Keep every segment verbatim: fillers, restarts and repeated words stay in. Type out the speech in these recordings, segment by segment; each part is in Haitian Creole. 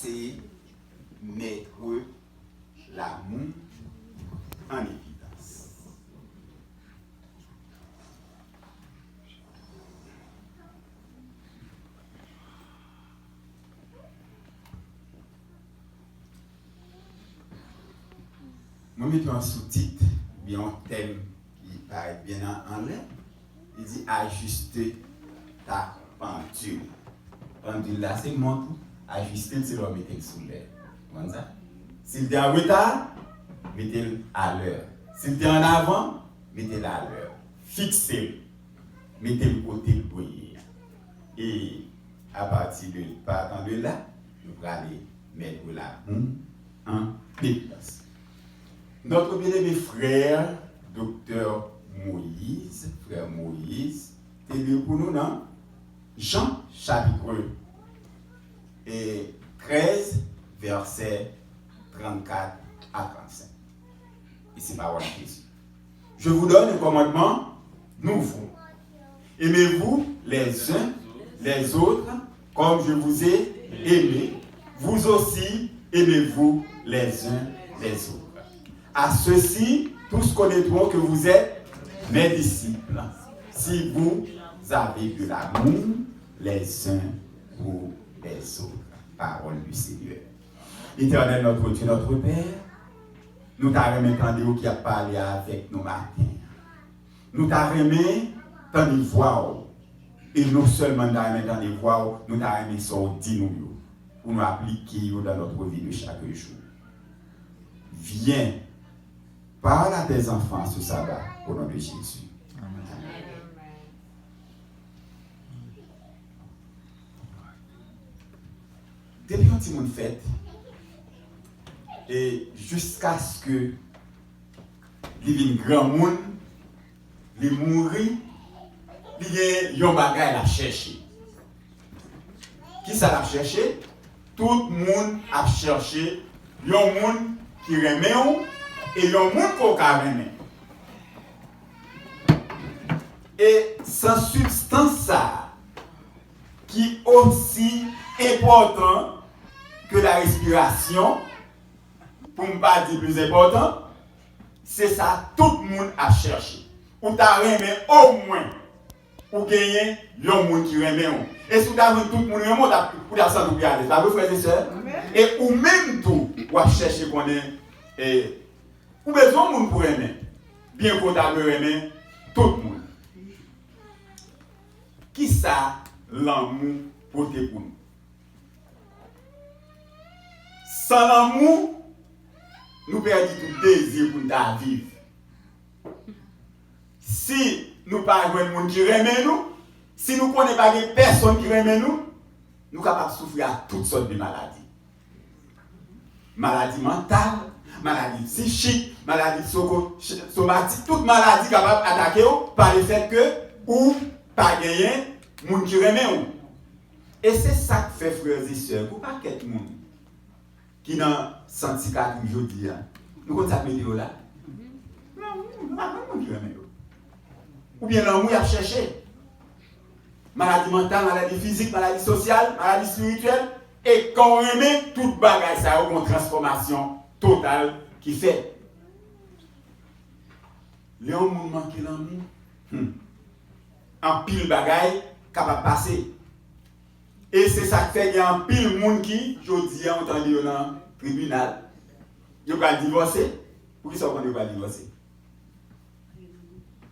Se mettre l'amour en évidence. Mwen mete yon soutit oubyen yon tèm ki parèt byen an- anlè. Li di, ajiste ta pandil. Pandil la se mont ou, ajiste l se lè w mete l sou lè. Ou konprann sa? Si l te an reta, mete l alè. Si l te an avan, mete l alè. Fikse l. Mete l kote l dwe ye a. E apati de, patan de la, nou prale mèt la pou an evidans. Notre bien-aimé frère, doktè Moïse, frè Moïse, te li pou nou nan Jan, chapit trèz, vèsè trannkat a trannsenk. E se pawòl Jezi. Je vous donne un commandement nouveau. Aimez-vous les uns les autres comme je vous ai aimés. Vous aussi, aimez-vous les uns les autres. À ceci, tous connaîtront que vous êtes mes disciples, si vous avez de l'amour les uns pour les autres. Parole du Seigneur. Éternel notre Dieu, notre Père, nou ta renmen tande w ki ap pale avèk nou maten an. Nou ta renmen tande vwa w. E non sèlman nou ta renmen tande vwa w, nou ta renmen sa w di nou yo, pou nou aplike yo dans notre vie de chaque jour. Viens, parle à tes enfants ce sabbat, au nom de Jésus. Amen. Depi yon timoun fèt, e jiskaske li vin granmoun, li mouri, li gen yon bagay l ap chèche. Kisa l ap chèche? Tout moun ap chèche yon moun ki renmen w e yon moun ke w ka renmen. E san sibstans sa a, ki osi enpòtan ke la respirasyon, pou m pa di plis enpòtan, se sa tout moun ap chèche. Ou ta renmen omwen ou genyen yon moun ki renmen w. E si w ta jwenn tout moun renmen w, w t ap, ou t ap santi w pi alèz. Pa vre, frè e sè? E ou menm tou, w ap chèche konnen, e, ou bezwen yon moun pou renmen. Byen ke w ta dwe renmen tout moun. Kisa lanmou pote pou nou? San lanmou, nou pèdi tout dezi pou n ta viv. Si nou pa jwenn moun ki renmen nou, si nou konnen pa gen pèsonn ki renmen nou, nou kapab soufri a tout sòt de maladi. Maladi mantal, maladi psichik, maladi soko-, somatik, tout maladi kapab atake w pa lefèt ke ou pa genyen moun ki renmen w. E se sa k fè, frè e sè, gen yon pakèt moun ki nan sant sikatris jodi a. Nou konn sa k mete yo la? Lanmou, yo pa konn moun ki renmen yo. Oubyen lanmou y ap chèche. Maladi mantal, maladi fizik, maladi sosyal, maladi espirityèl. E kan w renmen, tout bagay sa yo, gen yon transfòmasyon total ki fèt. Lè yon moun manke lanmou, hmm, anpil bagay kapab pase. E se sa k fè gen anpil moun ki, jodi a, ou tande yo nan tribinal, yo pral divòse. Poukisa w konn yo pral divòse?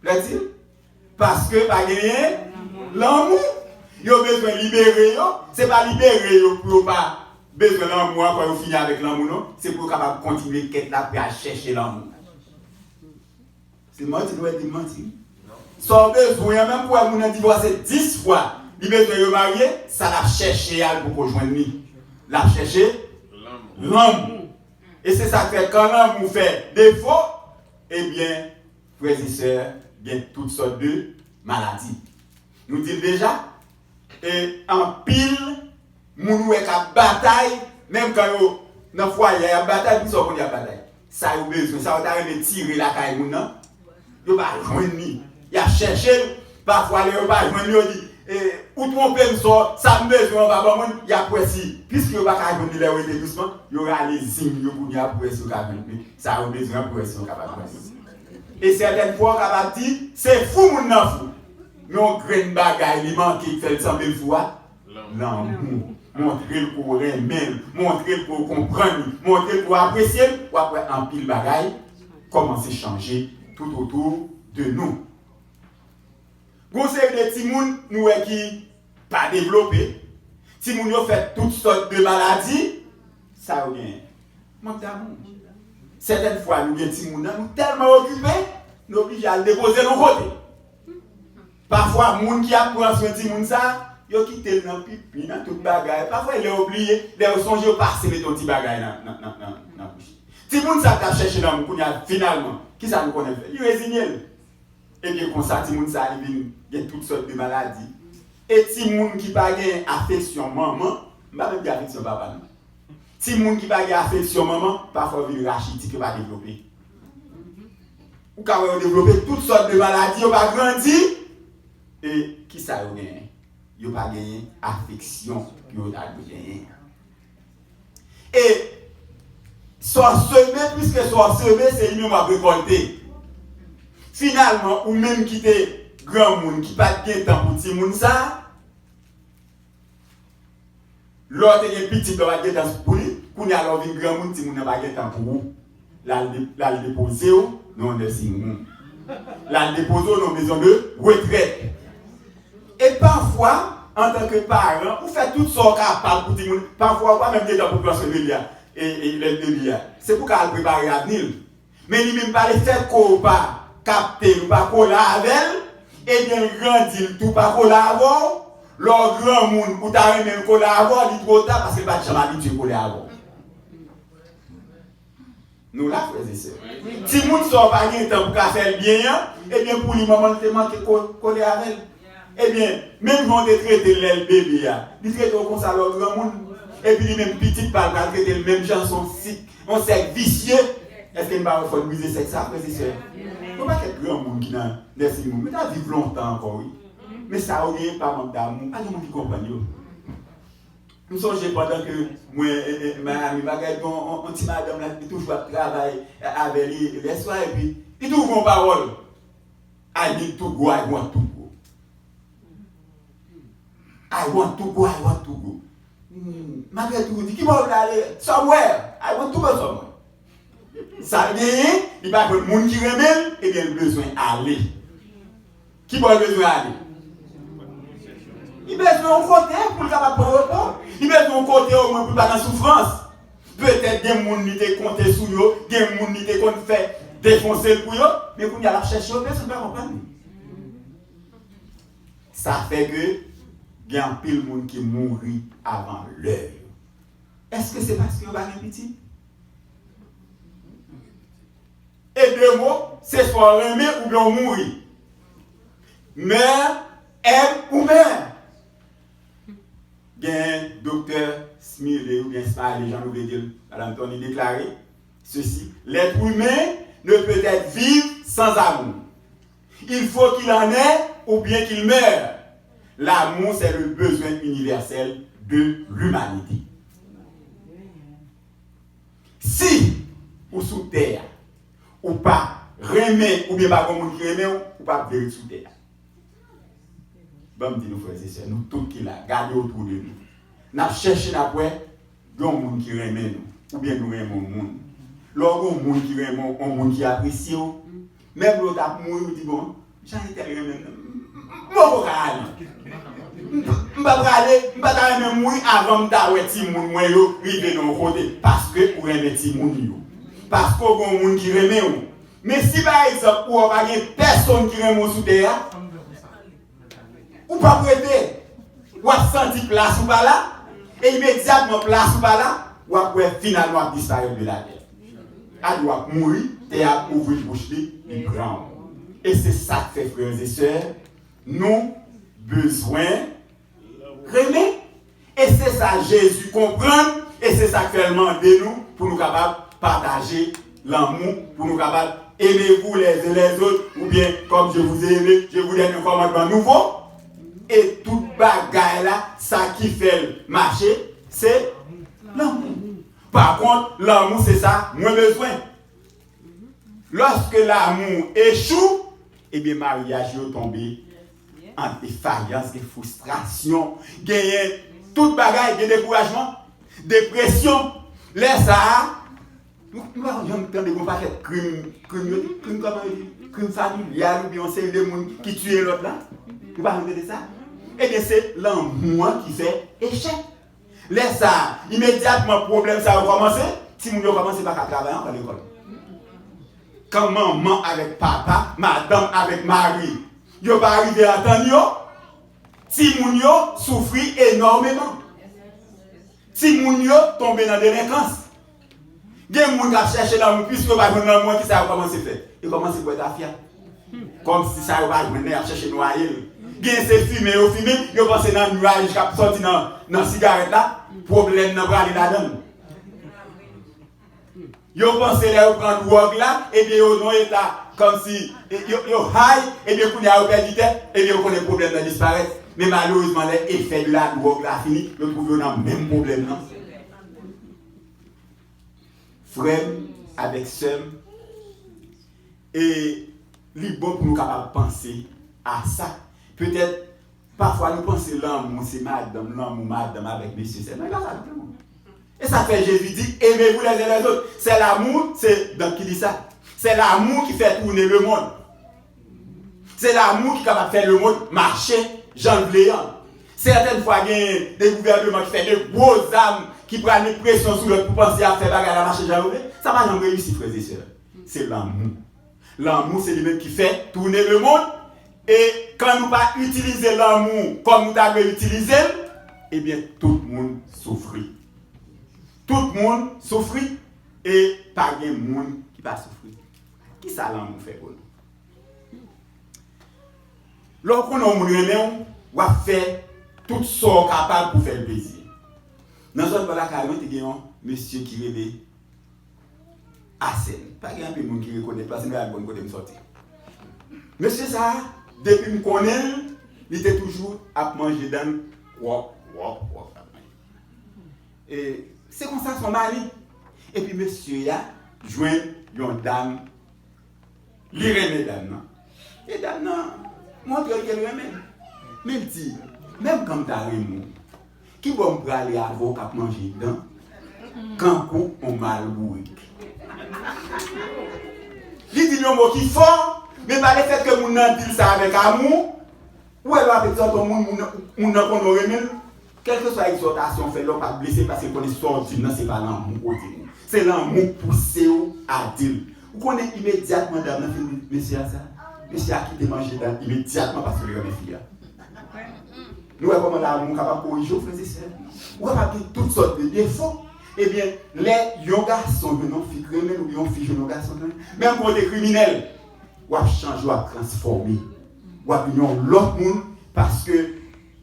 Plèdi? Paske pa genyen lanmou. Yo bezwen libere yo. Se pa libere yo pou yo pa bezwen lanmou ankò, yo fini avèk lanmou, non. Se pou yo kapab kontinye kèt la pou y al chèche lanmou. Se manti, nou wè di manti. Sa w bezwen an, menm pou wè moun nan divòse dis fwa, li bezwen yo marye, sa l ap chèche a, l poko jwenn li. L ap chèche lanmou. E se sa k fè, kan lanmou fè defo, ebyen, frè e sè, gen tout sòt de maladi. Nou di l deja, e anpil moun ou wè k ap batay, menm kan yo nan fwaye a, y ap batay, poukisa w konn y ap batay? Sa yo bezwen, sa yo ta renmen tire lakay moun nan, yo pa jwenn li. Y ap chèche l, pafwa lè yo pa jwenn li, yo di, E, ou twonpe m sò, sa m bezwen an pa ban mwen, y ap wè si, piske yo pa ka jwenn li lè yo rete dousman, yo rale zing yo kounye a pou wè si yo ka jwenn li. Sa yo bezwen an pou wè si yo kapab jwenn li. E sètèn fwa, w kapab di, se fou moun nan fou. Men yon grenn bagay li manke ki fè l sanble l fou a, lanmou. Montre l ke w renmen l, montre l ke w konprann li, montre l ke w apresye l, w ap wè anpil bagay kòmanse chanje tout otou de nou. Gon seri de timoun nou wè ki pa devlope. Timoun yo fè tout sòt de maladi. Sa yo genyen? Mank damou. Sètèn fwa nou gen timoun nan, nou tèlman okipe, nou oblije al depoze l yon kote. Pafwa, moun ki ap pran swen timoun sa, yo kite l nan pipi, nan tout bagay. Pafwa, lè yo bliye, lè yo sonje, yo pase mete yon ti bagay nan, nan, nan, nan, nan bouch. Timoun sa k ap chèche lanmou, kounye a, finalman, kisa nou konnen l fè? Li rezinye l. Ebyen, konsa, timoun sa, li vin gen tout sòt de maladi. E timoun ki pa gen afeksyon manman, m pa menm di afeksyon papa, non. Timoun ki pa gen afeksyon manman, pafwa yo vin rachitik, yo pa devlope. Ou ka wè yo devlope tout sòt de maladi, yo pa grandi. E kisa yo genyen? Yo pa genyen afeksyon ke yo ta dwe genyen. E sa w seme, piske sa w seme, se li menm w ap rekòlte. Finalman, ou menm ki te granmoun, ki pa t gen tan pou timoun sa, lè w te gen pitit, lè w pa t gen tan pou li, kounye a lè w vin granmoun, timoun nan pa gen tan pou ou. L al de-, l al depoze w nan yon nursing home. L al depoze w nan yon maison de retraite. E pafwa, antanke paran, ou fè tout sa w kapab pou timoun. Pafwa, ou pa menm gen tan pou pran swen de li a, e, e, lè l bebe a. Se pou w ka al prepare avni l. Men li menm pa lefètke w pa kapte l, ou pa kole avè l, ebyen l grandi, l tou pa kole avè w. Lè w granmoun, ou ta renmen l kole avè w, li twò ta, paske l pa t janm abitye kole avè w. Nou la, frè e sè. Timoun sa w pa gen tan pou ka fè l byen an, ebyen pou li, manman l te manke ko-, kole avè l. Ebyen, menm jan w te trete l lè l bebe a, li trete w konsa lè w granmoun. Epi li menm pitit pa l pral trete l menm jan, se yon sik, yon sèk visye. Èske n pa wè fò n brize sèk sa, frè e sè? Yon pakèt granmoun ki nan nursing home, yo ta viv lontan ankò, wi. Men sa yo genyen pa mank damou, pa gen moun ki konprann yo. M sonje pandan ke mwen, e, e, Miami, bagay, bon, on, on ti madanm la, li toujou ap travay, e, avè li lèswa, epi li toujou gon pawòl. I need to go, I want to go. I want to go, I want to go. Hmm, malgre tou, di, ki bò w vle ale? Somewhere. I want to go somewhere. Sa l genyen, li pa jwenn moun ki renmen l, ebyen, l bezwen ale. Ki bò l bezwen ale? Li bezwen yon kote pou l kapab pran repo. Li bezwen yon kote omwen pou l pa nan soufrans. Petèt gen moun li te konte sou yo, gen moun li te konn fè defonse l pou yo, men kounye a l ap chèche yo, pèsonn pa konprann li. Sa fè ke gen anpil moun ki mouri avan lè yo. Èske se paske yo pa gen pitit? E de mo, se swa w renmen oubyen w mouri. Mè, èm ou mè. Gen Doktè Smiley oubyen Smiley, jan nou vle di l, Madanm Tony deklare sesi: L'être humain ne peut être vivre sans amour. Il faut qu'il en ait ou bien qu'il meure. L'amour, c'est le besoin universel de l'humanité. Si ou sou tè a, ou pa renmen, oubyen pa gen moun ki renmen w, ou p ap viv sou tè a. Ban m di nou, frè e sè, nou tout ki la, gade otou de nou. N ap chèche, n ap wè, gen yon moun ki renmen nou, oubyen nou renmen yon moun. Lè w gen yon moun ki renmen w, yon moun ki apresye w, menm lè w t ap mouri, ou di, bon, jan entèl renmen m nan, m poko ka ale. M, m pa prale, m pa ta renmen mouri avan m ta wè timoun mwen yo rive nan yon kote. Paske ou renmen timoun yo. Paske w gen yon moun ki renmen w. Men si, pa egzanp, ou wè pa gen pèsonn ki renmen w sou tè a, ou p ap rete. W ap santi plas ou pa la, e imedyatman plas ou pa la, w ap wè finalman w ap disparèt de latè. Adi w ap mouri, tè a ap ouvri bouch li, li pran w. E se sa k fè, frè e sè, nou bezwen renmen. E se sa Jezi konprann, e se sa k fè l mande nou pou nou kapab pataje lanmou, pou nou kapab aimez-vous les uns les autres, oubyen comme je vous ai aimé, je vous donne un commandement nouveau. E tout bagay la, sa ki fè l mache, se lanmou. Pa kont, lanmou se sa mwen bezwen. Lòske lanmou echou, ebyen maryaj yo tonbe an defayans, gen fristrasyon, genyen tout bagay, gen dekourajman, depresyon. Lè sa a, nou, nou pa janm tande gon pakèt krim, krim yo di, krim kòman yo di, krim familyal oubyen yon seri de moun ki tiye lòt la. Nou pa janm tande sa? Ebyen, se lanmou an ki fè echèk. Lè sa a, imedyatman pwoblèm sa yo kòmanse, timoun yo kòmanse pa ka travay ankò lekòl. Kan manman avèk papa, madanm avèk mari, yo pa rive antann yo, timoun yo soufri enòmeman. Timoun yo tonbe nan delenkans. Gen moun k ap chèche lanmou, piske yo pa jwenn lanmou an, kisa yo kòmanse fè? Yo kòmanse bwè tafya. Kòmsi sa yo pa jwenn nan, y ap chèche nwaye l. Gen se fimen yo fimen, yo panse nan nwaj k ap sòti nan, nan sigarèt la, pwoblèm nan prale ladan l. Yo panse lè yo pran dwòg la, ebyen yo nan eta kòmsi yo, yo high, ebyen kounye a yo pèdi tèt, ebyen yo konnen pwoblèm nan disparèt. Men malerezman, lè efè de la dwòg la fini, yo twouve yo nan menm pwoblèm nan. Frè m avèk sè m, e li bon pou nou kapab panse a sa. Petèt, pafwa nou panse lanmou se madanm, lanmou madanm avèk mesye sèlman. E pa sa ditou. E sa k fè Jezi di, aimez-vous les uns les autres. C'est l'amour, c'est dans qui dit ça. C'est l'amour qui fait tourner le monde. Se lanmou ki kapab fè lemonn mache jan l vle an. Sètèn fwa, gen de gouvènman ki fè de gwo zam ki pral met presyon sou lòt pou panse ap fè bagay la mache jan yo vle. Sa pa janm reyisi, frè e sè. Se lanmou. Lanmou, se li menm ki fè tounen lemonn. E kan nou pa itilize lanmou kòm nou ta dwe itilize l, ebyen, tout moun soufri. Tout moun soufri. E pa gen moun ki pa soufri. Kisa lanmou fè pou nou? Lè w konnen yon moun renmen w, w ap fè tout sa w kapab pou fè l plezi. Nan zòn bò lakay mwen, te gen yon mesye ki rele Asèn. Pa gen anpil moun ki rekonèt, paske nou al konn kote m sòti. Mesye sa a, depi m konnen l, li te toujou ap manje dan l, wòp, wòp, wòp, ap manje. E se konsa, se yon mani. Epi mesye a jwenn yon dam, li renmen dam nan. E dam nan montre l ke l renmen l. Men l di, menm kan m ta renmen w, kibò m prale avè w k ap manje dan kankou on mal bourik? Li di l yon mo ki fò, men pa lefètke moun nan di l sa avèk amou, ou wè lè w ap egzòte yon moun, moun nan, moun nan konnen w renmen l. Kèlkeswa egzòtasyon w fè, lè w pa blese l, paske l konnen sa w di l nan se pa lanmou w di l. Se lanmou k pouse w a di l. Ou konnen imedyatman dam nan fin di mesye a sa, mesye a kite manje dan l imedyatman paske l renmen fi a. Nou wè kòman lanmou kapab korije w, frè e sè? Ou kapab gen tout sòt de defo. Ebyen, lè yon gason jwenn yon fi k renmen l, oubyen yon fi jwenn yon gason k renmen l, menm ke w te kriminèl, w ap chanje, w ap transfòme. W ap vin yon lòt moun paske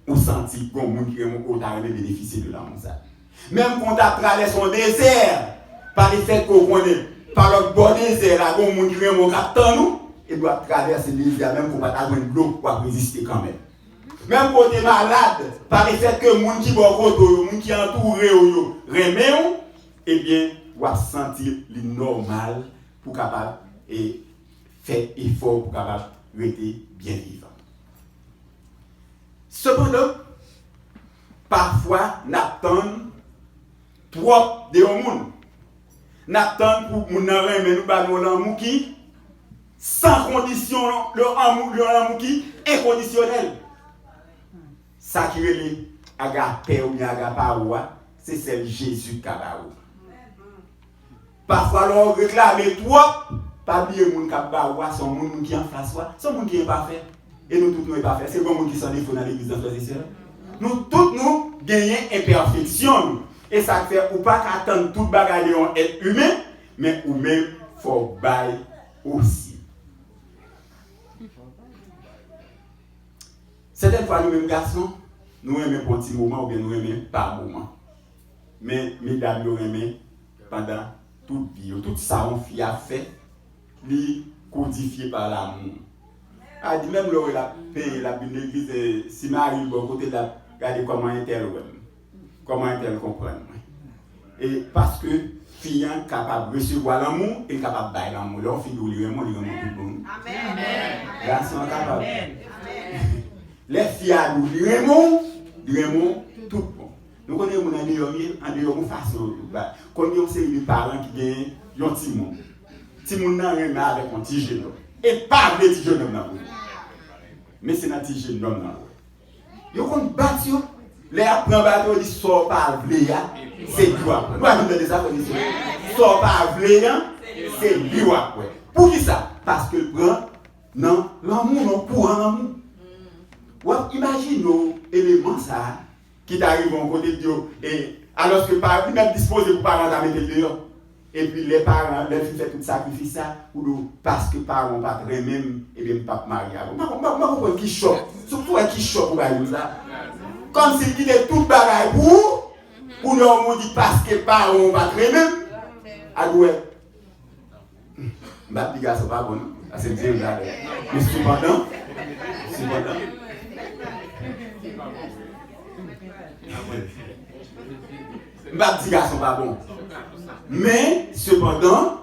ou santi gon moun ki renmen w, ou ta renmen benefisye de lanmou sa. Menm ke w t ap travèse yon dezè, pa lefètke w konnen pa lòt bò dezè la, gon moun ki renmen w k ap tann ou, epi w ap travèse dezè a, menm ke w pa ta jwenn dlo, w ap reziste kanmenm. Menm ke w te malad, pa lefètke moun ki bò kote w yo, moun ki antoure w yo, renmen w, ebyen, w ap santi li nòmal pou w kapab e fè efò pou w kapab rete byen vivan. Sepandan, pafwa, n ap tann twòp de yon moun. N ap tann pou moun nan renmen nou, ba nou yon lanmou ki san kondisyon, yon lanmou, yon lanmou ki enkondisyonèl. Sa ki rele agapè oubyen agapao a, se sèl Jezi k ka ba ou. Pafwa, lè w reklame twòp, pa bliye moun k ap ba ou a, se yon moun, moun ki anfas ou a, se yon moun ki enpafè. E nou tout nou enpafè. Èske gon moun ki san defo nan legliz lan, frè e sè? Nou tout nou genyen enpèfeksyon nou. E sa k fè ou pa ka tann tout bagay de yon èt imen, men ou menm, fò w bay osi. Sètèn fwa, nou menm gason, nou renmen pou yon ti moman oubyen nou renmen pa moman. Men medam yo renmen pandan tout vi yo. Tout sa yon fi ap fè, li kodifye pa lanmou. A di menm lè w wè l ap penyen, l ap vin legliz, e, si mari l bò kote l, l ap gade kòman entèl wè m, kòman entèl konprann mwen. E paske fi an kapab resevwa lanmou, e l kapab bay lanmou. Lè yon fi di w li renmen w, li renmen w tout bon. Gason an kapab. Lè fi a di w li renmen w, li renmen w tout bon. Nou konnen moun andeyò, andeyò yon fason, konn gen yon seri de paran ki gen yon timoun. Timoun nan renmen avèk yon ti jenòm. E pa vle ti jenòm nan pou li. Men se nan ti jenòm nan l wè. Yo konn bat yo. Lè y ap pran bat yo, yo di sa w pa vle a, se li w ap pran. Nou pa janm tande sa, frè e sè? Sa w pa vle a, se li w ap pran. Poukisa? Paske l pran nan lanmou, nan kouran lanmou. W ap imajine w eleman sa a ki ta rive yon kote di yo, e, alòske pa, li mèt dispoze pou paran ta mete l deyò. Epi lè paran, lè l fin fè tout sakrifis sa, ou di w, paske paran w pa t renmen m, ebyen m p ap marye avè w. M pa, m pa, m pa konprann ki chòk. Sou, sou wè ki chòk ou bay moun sa. Kòmsi l kite tout bagay pou ou, pou lè yon moun di paske paran w pa t renmen m, a di w wè. M p ap di gason pa bon, non. Paske m se yon gade. Men sepandan, sepandan, m p ap di gason pa bon. Men, sepandan,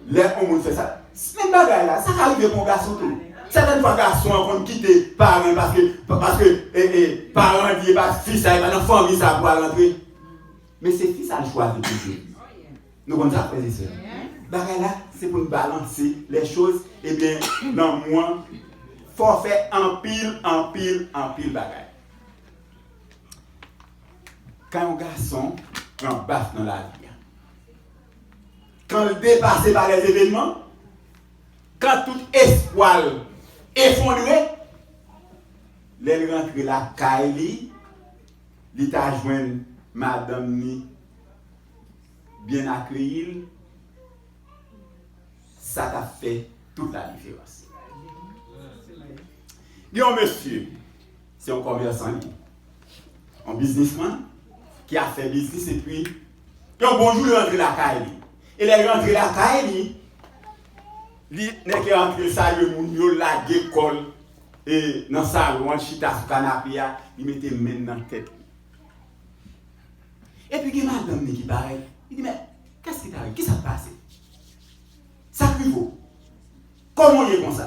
lè yon moun fè sa, menm bagay la, sa ka rive pou gason tou. Sètèn fwa, gason an konn kite paran l paske, paske, e, e, paran an di e pa fi sa, e pa nan fanmi sa pou al rantre. Men se fi sa l chwazi pou li. Nou konn sa, frè e sè? Bagay la, se pou n balanse les choses. Ebyen, lanmou an, fò w fè anpil, anpil, anpil bagay. Kan yon gason pran baf nan lavi a, kan l depase pa lèzevenman, kan tout espwa l efondre, lè l rantre lakay li, li ta jwenn madanm ni byen akeyi l, sa t ap fè tout la diferans. Gen yon mesye, se yon kòmèsan li, yon biznismann ki ap fè biznis, epi yon bon jou li rantre lakay li. E lè li rantre lakay li, li nèg ki rantre salye moun yo, lage kò l, e, nan salon an, chita sou kanape a, li mete men l nan tèt li. Epi gen madanm ni ki parèt. Li di, men, qu'est-ce qui t'arrive? Kisa k pase? Sa k rive w? Kòman w ye konsa?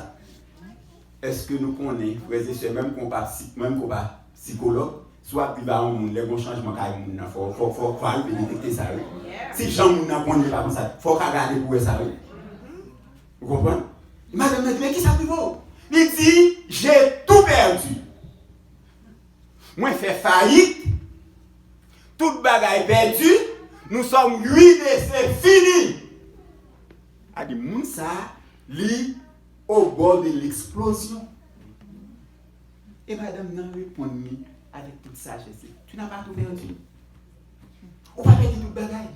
Èske nou konnen, frè e sè, menm ke w pa si, menm ke w pa sikològ, si w ap viv a yon moun, lè gen yon chanjman kay moun nan, fò, fò, fò, fò w rive detekte sa, wi. Si jan moun nan konnen pa konsa, fò w ka gade pou w wè sa, wi. Ou konprann? Madanm nan di, men kisa k rive w? Li di, j'ai tout perdu. Mwen fè fayit. Tout bagay pèdi. Nous sommes ruinés, c'est fini. A di, moun sa, li au bord de l'explosion. E madanm nan reponn li avec toute sagesse, tu n'as pas tout perdu. Ou pa pèdi tout bagay.